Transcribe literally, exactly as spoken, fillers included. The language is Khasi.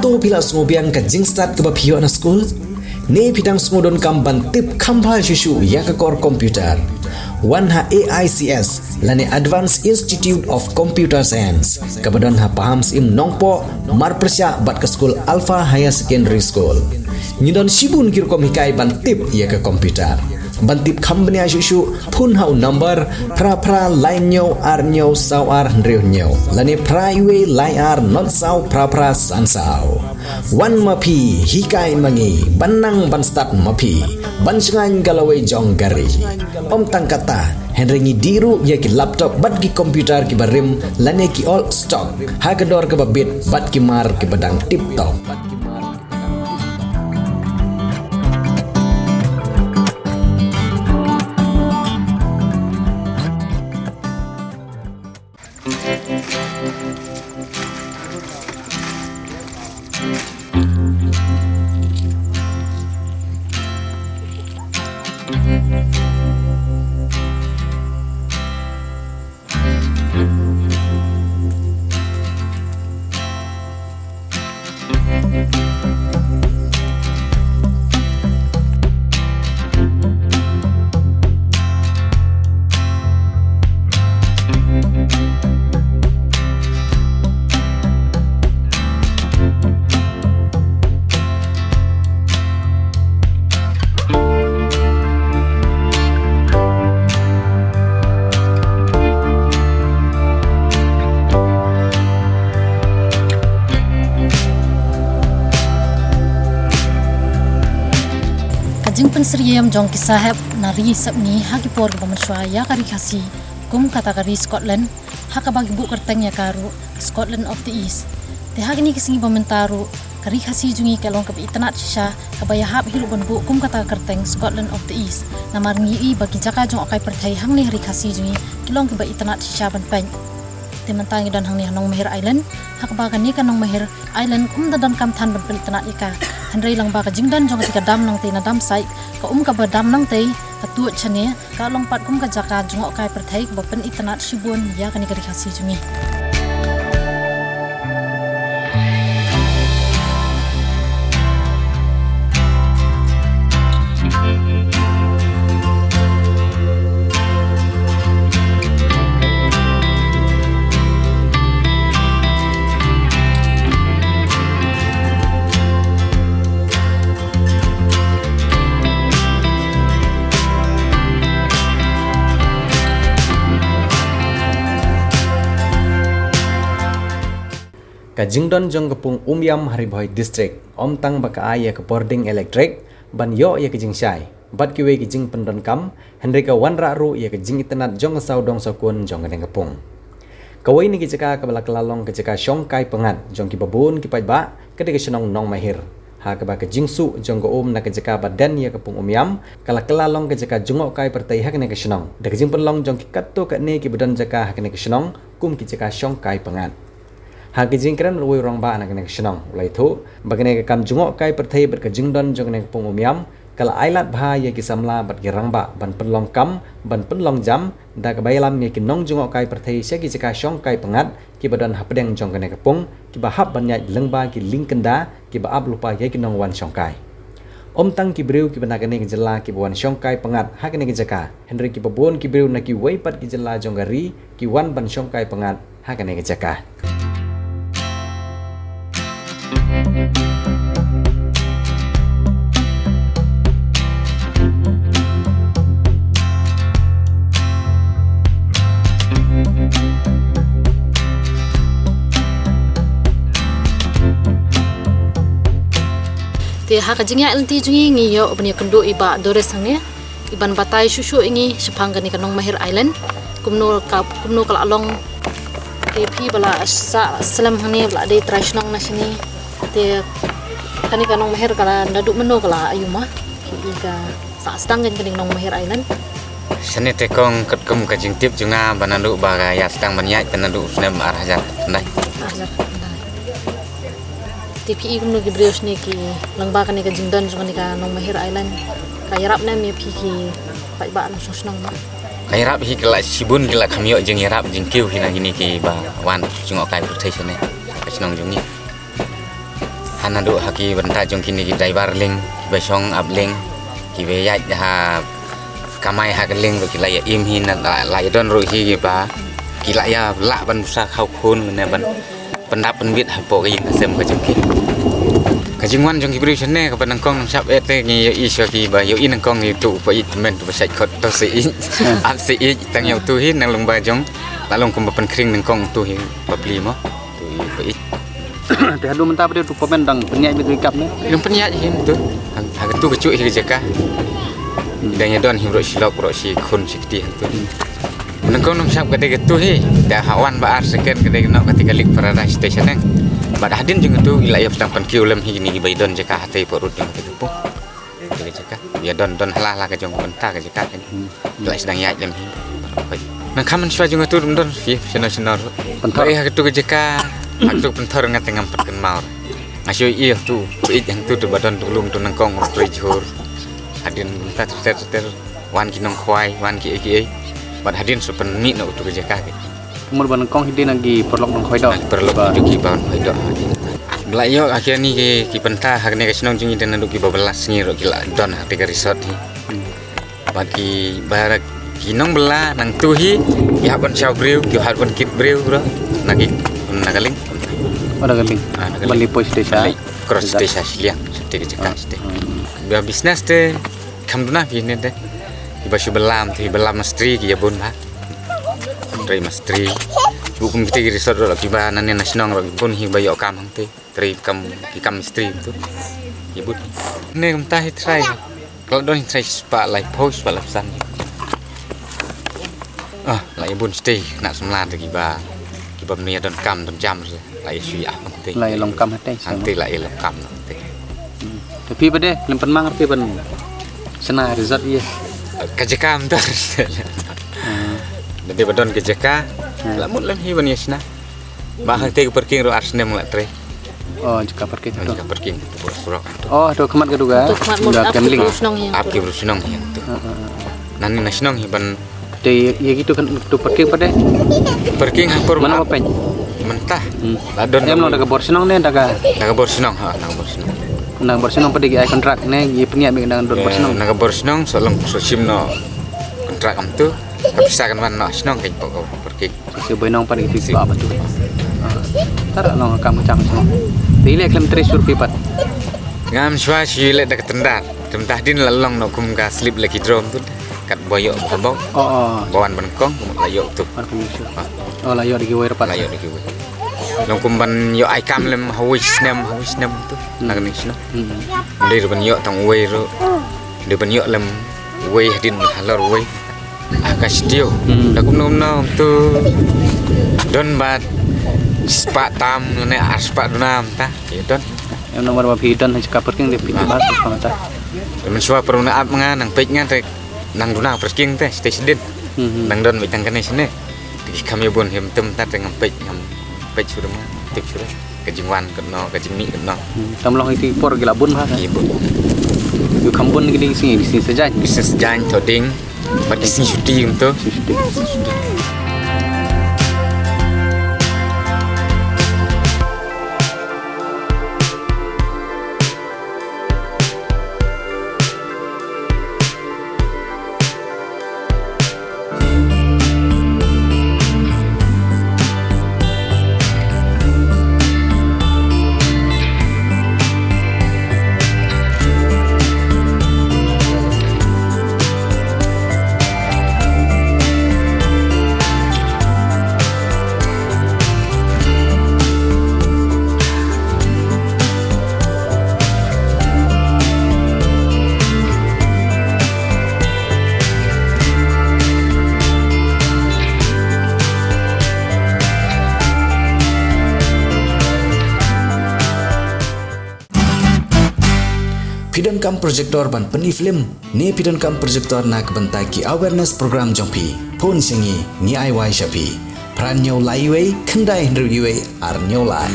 To phi la sngewbiang ka jingstad kaba phi ïoh na skul? Ne phi dang sngewdonkam ban tip kham bha shuh shuh ïa ka kor computer? Wan ha A I C S lane Advanced Institute of Computer Science, kaba don ha Pahamsyiem Nongpoh, marpyrshah bad ka skul Alpha Higher Secondary School. Ngi don shibun ki rukom hikai ban tip ïa ka computer. Ban tip kham bniah shuh shuh, phone ha u number phra phra lai hynñiew ar hynñiew saw ar hynriew hynñiew lane phra wei lai ar not saw phra phra san saw. Wan ma phi, hikai ma ngi, ban nang ban stad ma phi, ban shngaiñ ka lawei jong ka ri. Ym tang katta, hynrei ngi dih ruh ïa ki laptop bad ki computer kiba rim lane ki old stock ha ka dor kaba bit bad ki mar kiba dang tip top. Ka jingpynsyriem jong ki sahep na ri sepngi ha ki por kiba mynshuwa ïa ka ri Khasi, kum kata ka ri Scotland, ha kaba ki buh kyrteng ïa ka ruh Scotland of the East. Te ha kine ki sngi ba mynta ruh ka ri Khasi jong ngi ka long kaba itynnad shisha, kaba ïahap hi ruh ban buh kum kata ka kyrteng Scotland of the East. Namar ngi ïohi ba ki jaka jngohkai pyrthei hangne ha ri Khasi jong ngi ki long kiba itynnad shisha ban peit. Te mynta ngi don hangne ha Nongmahir Island, ha kaba kane ka Nongmahir Island ym da donkam than ban pynitynnad ïa ka. Hynrei lyngba ka jingdon jong kata ka dam nangtei na dam site, ka um kaba dam nangtei, ka tuid shane, ka long pat kum ka jaka jngohkai pyrthei kaba pynitynnad shibun ïa kane ka ri Khasi jong ngi. Ka jingdon jong ka pung Umiam ha Ri Bhoi District, ym tang ba ka ai ïa ka bording elektrik ban ïoh ïa ka jingshai bad kiwei ki jingpyndonkam, hynrei ka wanrah ruh ïa ka jingitynnad jong ka sawdong sawkun jong kane ka pung. Kawei na ki jaka kaba la kylla long ka jaka shongkai pyngngad jong kiba bun ki paidbah ka dei ka shnong Nongmahir, ha kaba ka jingsuh jong ka um na ka jaka ba don ïa ka pung Umiam ka la kylla long ka jaka jngohkai pyrthei ha kane ka shnong, da ka jingpynlong jong ki katto katne kiba don jaka ha kane ka shnong kum ki jaka shongkai pyngngad. Ha ka jingkren bad uwei u rangbah na kane ka shnong, u la ïathuh ba kane ka kam jngohkai pyrthei bad ka jingdon jong kane ka pung Umiam ka la ailad bha ïa ki samla bad ki rangbah ban pynlong kam, ban pynlong jam, da kaba ïalam ïa ki nongjngohkai pyrthei sha ki jaka shongkai pyngngad kiba don hapdeng jong kane ka pung, kiba hap ban ïaid lyngba ki liengkynda kiba ap lypa ïa ki nongwan shongkai. Ym tang ki briew kiba na kane ka jylla kiba wan shongkai pyngngad ha kane ka jaka, hynrei kiba bun ki briew na kiwei pat ki jylla jong ka ri ki wan ban shongkai pyngngad ha kane ka jaka. Te ha ka jingïaid lynti jong ngi, ngi ïoh ban ïakynduh i Bah Doris hangne, i ban batai shuh shuh ïa ngi shaphang kane ka Nongmahir Island, kumno ka, kumno ka la long. Te phi ba la sah slem hangne ba la dei trai shnong na shane. Te kane ka Nongmahir ka la naduh mynno ka la ïoh ma? Phi i ka sah sdang kane ka Nongmahir Island. Shane te kong, katkum ka jingtip jong nga ba naduh ba ka ïa sdang ban ïaid te naduh snem ar hajar khyndai. Ar hajar khyndai. Te phi i kumno ki briew shane ki lyngba kane ka jingdon jong kane ka Nongmahir Island, ka ïarap ne em ïa phi ki paidbah nongshong shnong ma? Ka ïarap hi, ki la shibun ki la kham ïoh jingïarap jingkiew hi na kine kiba wan jngohkai pyrthei shane ka shnong jong ngi. Naduh ha ki bynta jong kine ki driver lieng, kiba shong ap lieng, kiba ïaid ha kamai ha ka lieng ruh ki la ïa im hi, na la, la ïa don ruh hi kiba ki la ïa lah ban busa khaw khun ne ban pyndap pynbit hapoh ka ïing ka sem ka jong ki. Ka jingwan jong ki briew shane kaba nyngkong nyngshap eh te ngi ïohi sha kiba ïohi nyngkong ïa utu u paieit tymmen uba shait khot to se ïeit. Ap se ïeit tang ïa utu hi na lyngba jong la long kumba pynkhring nyngkong utu hi bapli mo. Utu hi u paieit. Te haduh mynta pat de utu u pamen dang pynïaid beit ïa ki kap ne? Dang pynïaid hi utu. Ha, ha katu ka juh hi ka jaka. Dang ïa don hi baroh shi lok baroh shi khun shi kti ha utu. Nyngkong nyngshap ka dei katu hi. Da ha wan ba ar second ka dei noh kata ka Lake Paradise Station eh. Bad hadien jong katu i la ïa pyndonkam kiew lem hi kine kiba ïa don jaka hatei parut jong kata ka pung. Kata ka jaka ïa don, don hala hala ka jong ka bynta ka jaka ka. Hmm. La sdang ïaid lem hi. Nang kham mynshuwa jong katu don hi shano shano. Pynthor. Ba ha katu ka jaka ha katu pynthor nga te ngam pat kynmaw. Nga shu ïohi tu, ïohi hangtu tu ba don tu lum tu nyngkong ruh trei jhur. Hadien mynta ter ter ter wan ki nongkhwai, wan ki ei ki ei. Bad hadien shu pynmih noh katu ka jaka ka. Kumno ba nyngkong hi dei na ki paralok nongkhwai doh. Na ki paralok ba ki doh ki ba nongkhwai doh. Ba la ïoh ha kine ki, ki bynta ha kane ka shnong jong ngi dei naduh kiba bylla sngi ruh ki la don ha kata ka resort hi. Hmm. Ba ki, ba ki nongbylla nangtu hi ki hap ban shaw briew, ki hap ban kit briew ruh na ki, na ka lieng. Oh, na ka lieng. Ah, na ka lieng. Ban leit poi shatei sha. Ban leit cross shatei sha shiliang, shatei ka jaka shatei. Hmm. Ba business te kham duna phi ne te. Kiba shu bylla, te bylla mastri ki ïa bun ba. Trei mastri. Shu kum kita ki resort ruh kiba na ne na shnong ruh ki bun hi ba ïoh kam hangte. Trei kam, ki kam mistri tu. Ki bun. Ne kumta hi trai. Ka la don hi trai spah laiphew, spah laiphew san. Ah, la ïa bun shatei na samla te kiba, kiba mne ïa don kam don jam. La ïa shu ïa hangtei. La ïa long kam hatei. Hangtei la ïa long kam hangtei. Hmm. Te phi pat de lem pynmang phi ban shna resort ïa. Ka jaka mynta. Hmm. Dei ba don ka jaka. Hmm. La mut lem hi ban ïa shna. Ba hangtei ka parking ruh ar snem la trei. Oh, jaka parking tu. Jaka parking tu, surok tu. Oh, tu khmat ka duga. Tu khmat mut ap ki bru shnong ïa. Ap ki bru shnong ïa tu. Ah, ah, ah. Nani na shnong hi ban Te ïa kitu kan tu parking pat de. Parking ha por. Mano ba peit? Mynta. Hmm. La don. Em long da ka bor shnong ne da ka. Da ka bor shnong ha, da ka bor shnong. Da ka bor shnong pat de ki ai kontrak ne, ïa pynïap da ka bor shnong. Na ka bor shnong so long so shim noh kontrak kam tu. Ka pisa kan wan noh shnong ka pok ka parking. Si boi nong pat de ki pisa pat tu. Tara long kam chang shnong. Te ïa leh khlem trei sur pi pat. Ngam shuwa shu ïa leh da ka tendar. Te mynta hadien la long noh kum ka slip lucky draw tu. Kat ba ïoh ba bok. Oh, oh. Ba wan ba nyngkong, la ïoh tu. Wan ba nyngkong. Ah. Oh, la ïoh da kiwei ruh pat. La ïoh da kiwei. Long kum ban ïoh ai kam lem hawei snem, hawei snem tu. Hmm. Na kane snem. Hmm. Dei ruh ban ïoh tang uwei ruh. Dei ban ïoh lem uwei hadien halor uwei. Ah, ka studio. Hmm. Da kumno kumno tu. Don bad spah tam lane ar spah duna mynta. Ïa don. Em namar ba phi don ha jaka parking de phi ba spah mynta. Mynshuwa para na ap nga nang peit nga te nang duna parking te stage din. Hmm, hmm. Nang don beit tang kane shane. Te ki kham ïa bun hi mynta te ngam peit, ngam peit shuh ma, tip shuh. Ka jingwan katno, ka jingmih katno. Hmm, tam long iti por ki la bun bha. Ki bun. Ïa kham bun ki dei sngi, sngi Saitjaiñ. Sngi Saitjaiñ, Thohdieng. Bad ki sngi shuti kumto. Sngi shuti. Phi donkam projector ban pyni film? Ne phi donkam projector na ka bynta ki awareness program jong phi? Phone sha ngi, ngi ai wai sha phi. Phra hynñiew lai wei, khyndai hynriew wei, ar hynñiew lai.